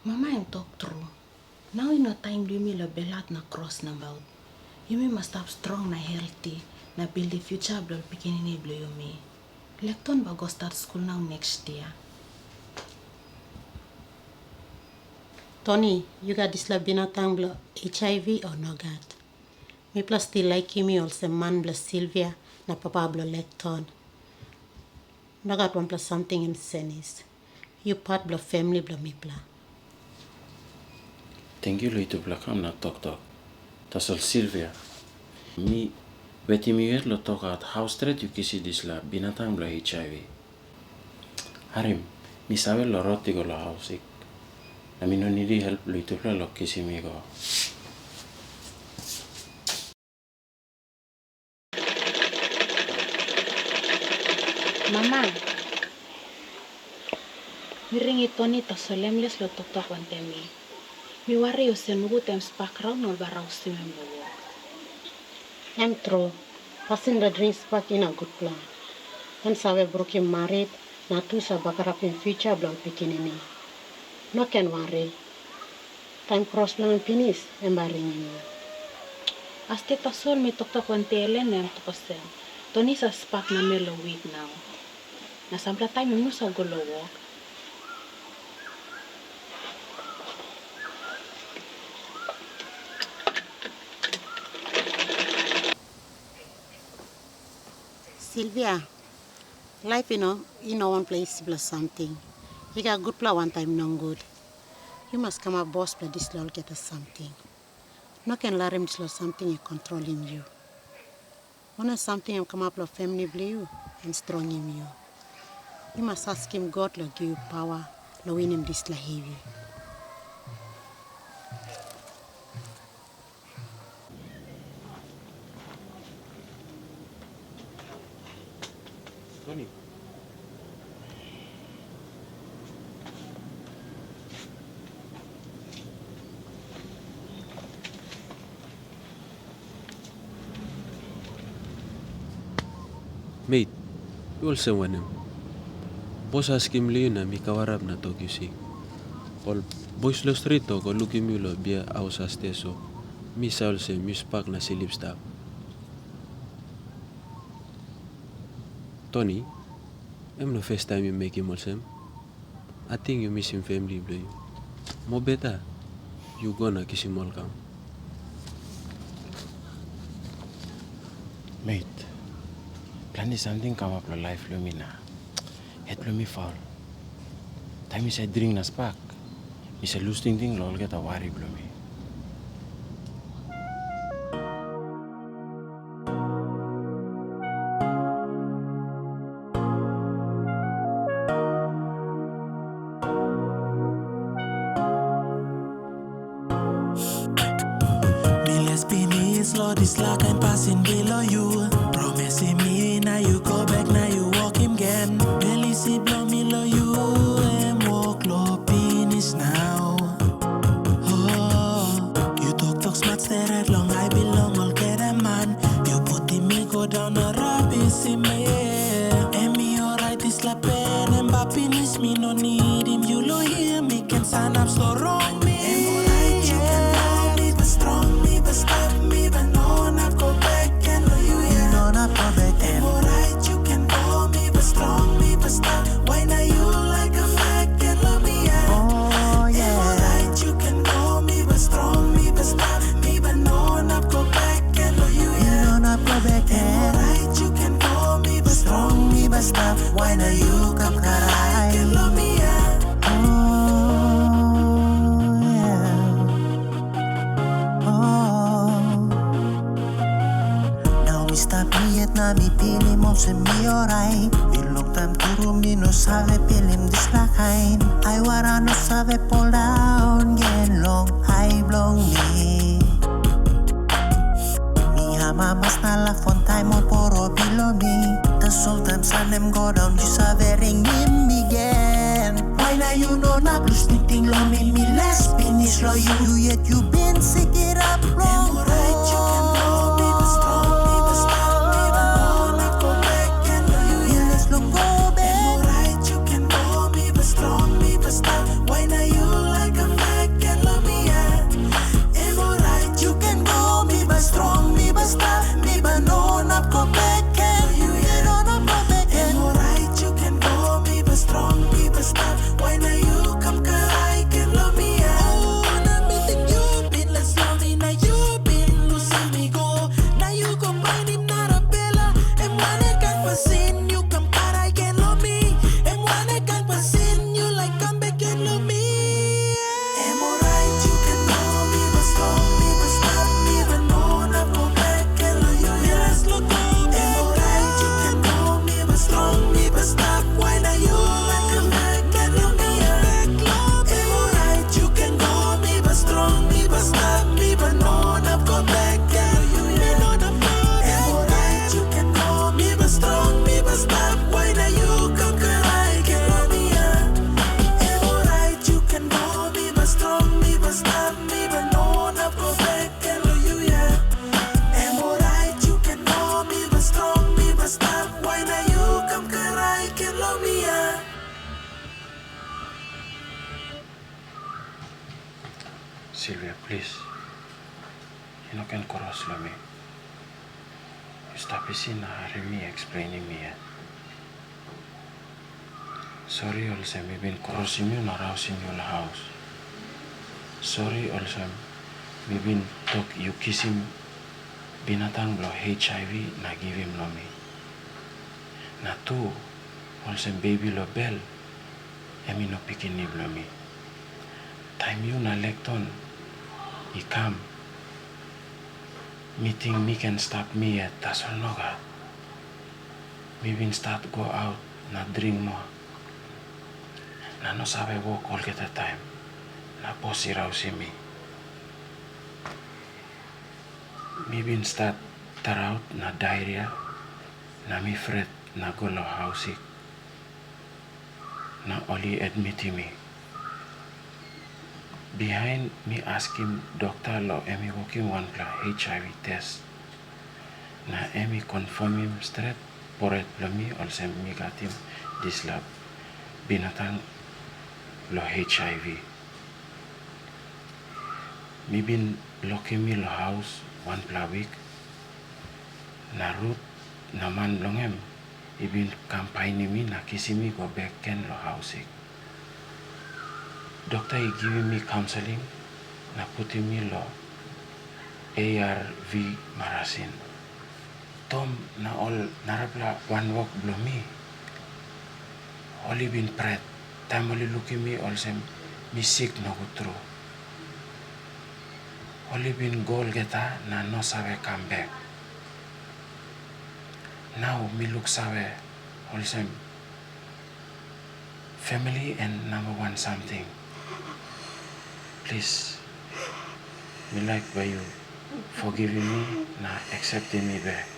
mama em tok tru. Nau i no taim bilong yumi long belhat na kros nabaut. Yumi mas stap strong na helti na bildim future bilong pikinini bilong yumi. Lekton bai go stat skul nau neks yia. Tony, yu gat dispela binatang bilong H I V o nogat? Mipela stil laikim yu olsem man bilong Silvia na papa bilong Lekton. Nogat wanpela samting em senis. Yu pat bilong famili bilong mipela. Tenkyu long yutupela kam na toktok. Tasol Silvia, mi wetim yu yet long tokaut hau stret yu kisim dispela binatang bilong H I V. Harim, mi save long rot i go long haus sik, na mi no nidim help bilong yutupela long kisim mi go. Mama, mi ringim Toni tasol em les long toktok wantaim mi. Mi wari olsem nogut em spak raun na ol bai rausim em long wok. Em tru, pasin bilong dring spak i no gutpela. Em save brukim marit na tu save bagarapim future bilong ol pikinini. No ken wari, taim kros bilong em pinis, em bai ringim yu. Asde tasol mi toktok wantaim Ellen na em tok olsem, Toni save spak namel long wik nau. Na sampela taim em i no save go long wok. Silvia, laip i no, i no wanpela isipela samting. I gat gutpela wantaim nogut. Yu mas kamap bos bilong dispela olgeta samting. No ken larim dispela samting i kontrolim yu. Wanem samting em kamap long famili bilong yu, em strongim yu. Yu mas askim God long givim yu pawa long winim dispela hevi. Toni. Meit, yu olsem wanem? Bos askim long yu na mi kavarap na tok yu sik. Ol bois long stret tok ol lukim yu long bia haus asde so, mi save olsem yu spak na slip stap. Toni, em no festaim yu mekim olsem. Ating yu misim famili bilong yu. Mobeta, yu go na kisim ol kam. Meit, planti samting kamap long laip bilong mi na het bilong mi faul. Taim mi save dring na spak, mi save lus tingting long olgeta wari bilong mi. Mi les pinis long dispela kain pasin bilong yu. Promisim mi na yu go bek na yu wokim gen. Bel isi bilong mi long yu, em wok long pinis nau. Oh, yu toktok smat steret long ai bilong olgeta man. Yu putim mi go daun na rabisim mi. Olsem mi orait, i long taim tru mi no save pilim dispela kain. Aiwara no save puldaun gen long ai bilong mi. Mi amamas na laf wantaim ol poro bilong mi. Tasol taim san em go daun, yu save ringim mi gen. Wai na yu no inap lus tingting long mi, mi les pinis long yu, yu yet yu bin sikirap long. Em orait, yu ken go, mi bin strong, mi bin stap, mi bin no inap go bek gen long yu yet. Yes, long go bek. Em orait, yu ken go, mi bin strong, mi bin stap. Wai na yu laik kam bek gen long mi yet? Em orait, yu ken go, mi bin strong, mi bin stap, mi bin no inap go bek gen long yu yet. No inap go bek gen. Em orait, yu ken go, mi bin strong, mi bin stap. Wai na yu kam krai gen long mi yet? Oh, na mi ting yu bin les long mi, na yu bin lusim mi go. Na yu go painim narapela, em wanem kain pasin yu kam krai gen long mi? Em wanem kain pasin yu laik kam bek gen long mi? Em orait, yu ken go, mi bin strong, mi bin stap, mi bin no inap go bek gen long yu yet. Em orait, yu ken go, mi bin strong, mi bin stap, wai na yu laik kam bek gen long mi yet? Em orait, yu ken go, mi bin strong, mi bin stap, mi bin no inap go bek gen long yu yet. Em orait, yu ken go, mi bin strong, mi bin stap, wai na yu kam krai gen long mi yet? Em orait, yu ken go, mi bin strong, mi bin stap, mi bin no inap go bek gen long yu yet. Em orait, yu ken go, mi bin strong, mi bin stap, wai na yu kam krai gen long mi yet? Silvia, plis, yu no ken kros long mi. Yu stap isi na harim mi eksplenim mi yet. Sori olsem mi bin krosim yu na rausim yu long haus. Sori olsem mi bin tok yu kisim binatang bilong H I V na givim long mi. Na tu, olsem bebi long bel, em i no pikinini bilong mi. Taim yu na Lekton i kam, mi ting mi ken stap mi yet, tasol nogat. Mi bin stat go aut na dring moa, na no save wok olgeta taim, na bos i rausim mi. Mi bin stat daraut na dairia, na mi fret na go long haus sik, na ol i admitim mi. Bihain mi askim dokta long em i wokim wanpela H I V tes, na em i konfamim stret pret bilong mi olsem mi gatim dispela binatang bilong H I V. Mi bin lokim mi long haus wanpela wik, na Rut na man bilong en i bin kam painim mi na kisim mi go bek gen long haus sik. Dokta i givim mi kaunseling na putim mi long A R V marasin. Tom na ol narapela wanwok bilong mi, ol i bin pret taim ol i lukim mi olsem mi sik nogut tru. Ol i bin go olgeta na no save kam bek. Nau mi luksave olsem, family em namba wan samting. Plis, mi laik bai yu fogivim mi na akseptim mi bek.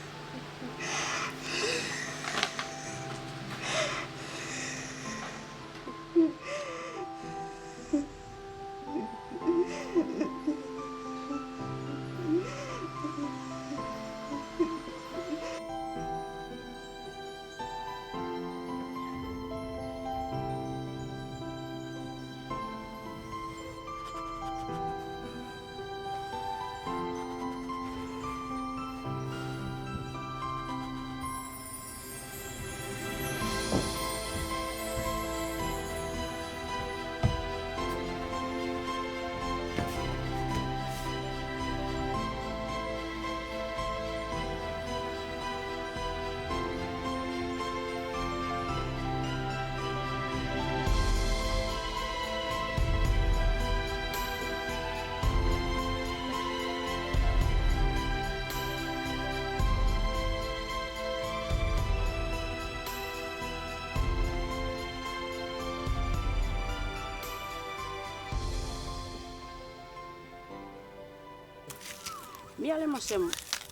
Mi harim olsem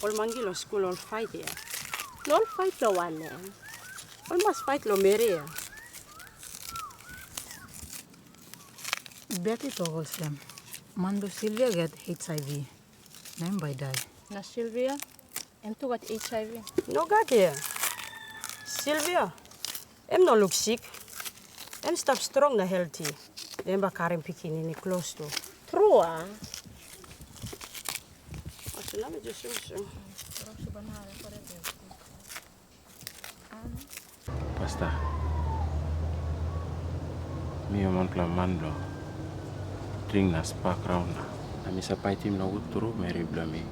ol mangi long skul ol fait ya. Na ol fait long wanem? Ol mas fait long meri ya. Bet i tok olsem, man bilong Silvia i gat H I V, na em bai i dai. Na Silvia, em tu gat H I V? Nogat ya. Silvia, em no luksik. Em stap strong na helti. Em bai karim pikinini klostu. Tru, a? Pasta, mi wanpela man bilong dring na spak raun na, na mi save paitim nogut tru meri bilong mi.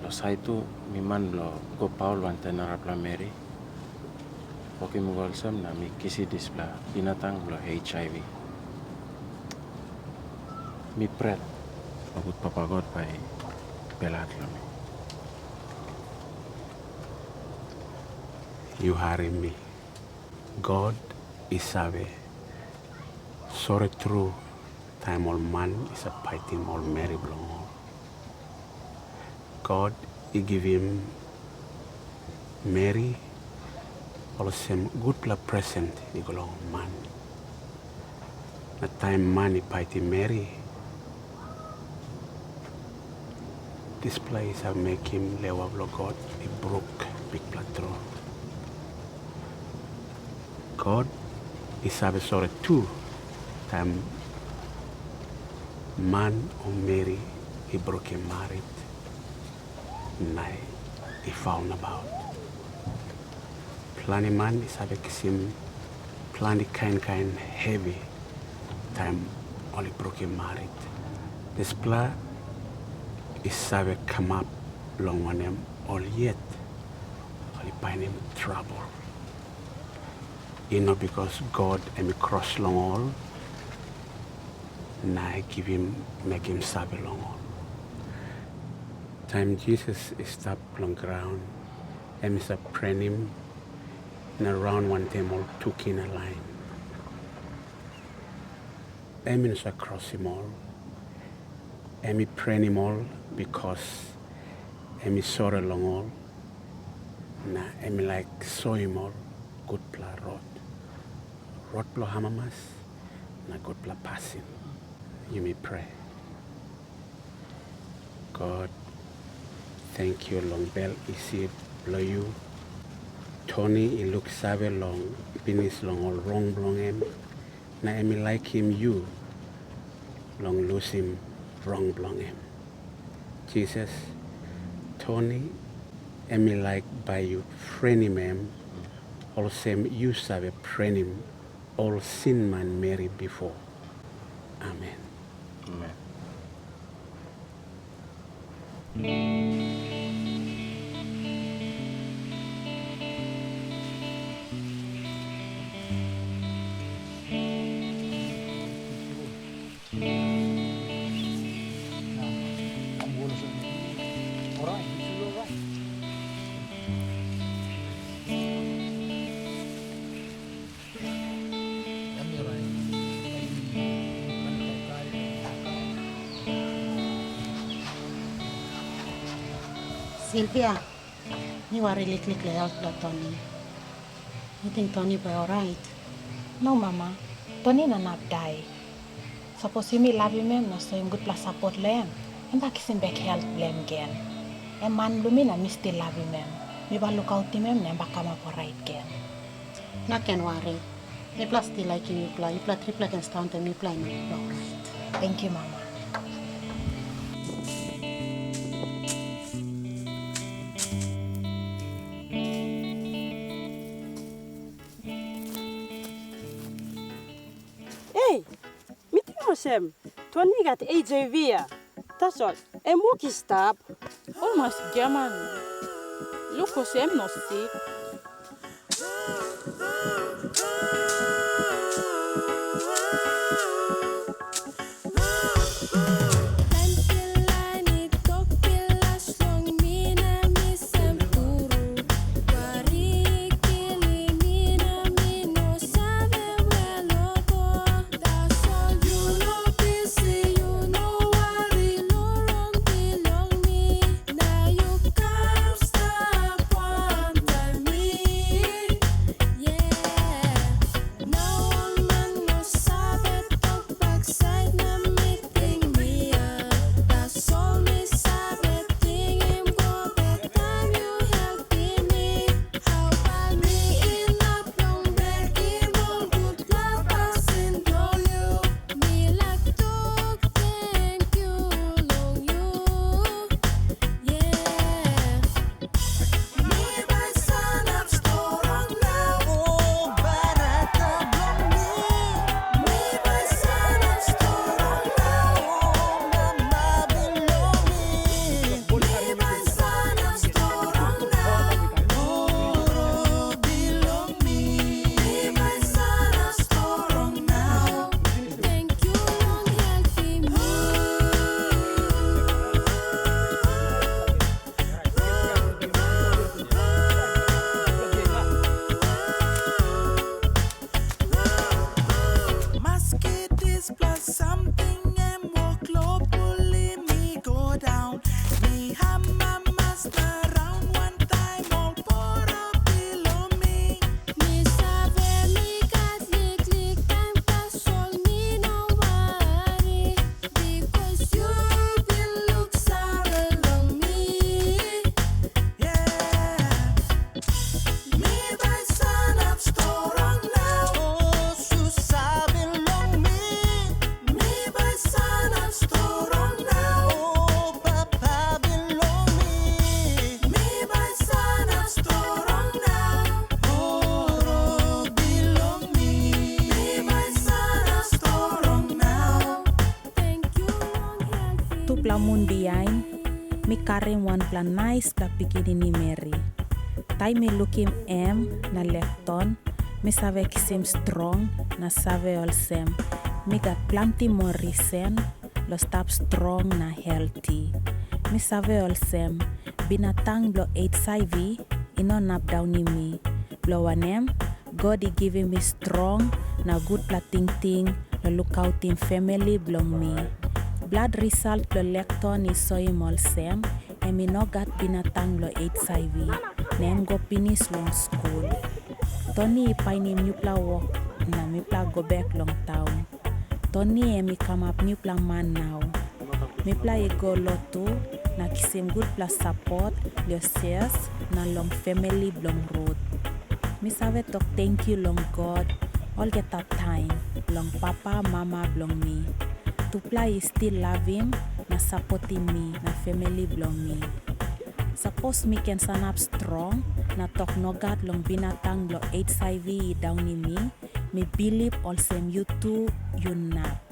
Long sait tu, mi man bilong go paul wantaim narapela meri. Wokim mi go olsem na mi kisim dispela binatang bilong H I V. Mi pret, nogut Papa God bai i belhat long mi. Yu harim mi. God i save, sori tru taim ol man i save paitim ol meri bilong ol. God i givim meri olsem gutpela presen i go long man. Na taim man i paitim meri, dispela i save mekim lewa bilong God i bruk bikpela tru. God i save sori tu taim man o meri i brukim marit na i faul nabaut. Planti man i save kisim planti kain kain hevi taim ol i brukim marit. Dispela i save kamap long wanem, ol yet ol i painim trabel. I no bikos God em i kros long ol na i givim mekim save long ol. Taim Jisas i stap long graun, em i save prenim na raun wantaim ol tukina lain. Em i no save krosim ol. Em i prenim ol bikos em i sori long ol, na em i laik soim ol gutpela rot, rot bilong amamas na gutpela pasin. Yumi prea. God, tenkyu long bel isi bilong yu. Toni i luksave long pinis long ol rong bilong em, na em i laikim yu long lusim rong bilong em. Jisas, Toni em i laik bai yu frenim em, olsem yu save frenim ol sin manmeri bipo. Amen. Amen. Silvia, mi wari liklik long helt bilong Toni. Mi ting Toni bai orait. No, Mama. Toni no inap dai. Sapos yumi lavim em na soim gutpela sapot long em, em bai kisim bek helt bilong em gen. Em man bilong mi na mi stil lavim em. Mi bai lukautim em na em bai kamap orait gen. No ken wari. Mipela stil laikim yupela. Yupela tripela ken stanap, mipela inap long orait. Tenkyu, Mama. Ei, mi ting olsem, Toni i gat H I V ya. Tasol, em wok i stap. Ol mas giaman. Luk olsem em no sik. Tupela mun bihain, mi karim wanpela naispela pikinini meri. Taim mi lukim em na Lekton, mi save kisim strong na save olsem, mi gat planti moa risen long stap strong na helti. Mi save olsem, binatang bilong H I V i no inap daunim mi. Bilong wanem, God i givim mi strong na gutpela tingting long lukautim famili bilong mi. Blad risalt bilong Lekton i soim olsem, em i no gat binatang bilong H I V, na em go pinis long skul. Toni i painim nupela wok, na mipela go bek long taun. Toni em i kamap nupela man nau. Mipela i go lotu na kisim gutpela sapot long sios na long famili bilong Rut. Mi save tok tenkyu long God olgeta taim, long papa mama bilong mi. Tupela i stil lavim na sapotim mi na famili bilong mi. Sapos mi ken sanap strong na tok nogat long binatang bilong H I V i daunim mi, mi bilip olsem yu tu yu inap.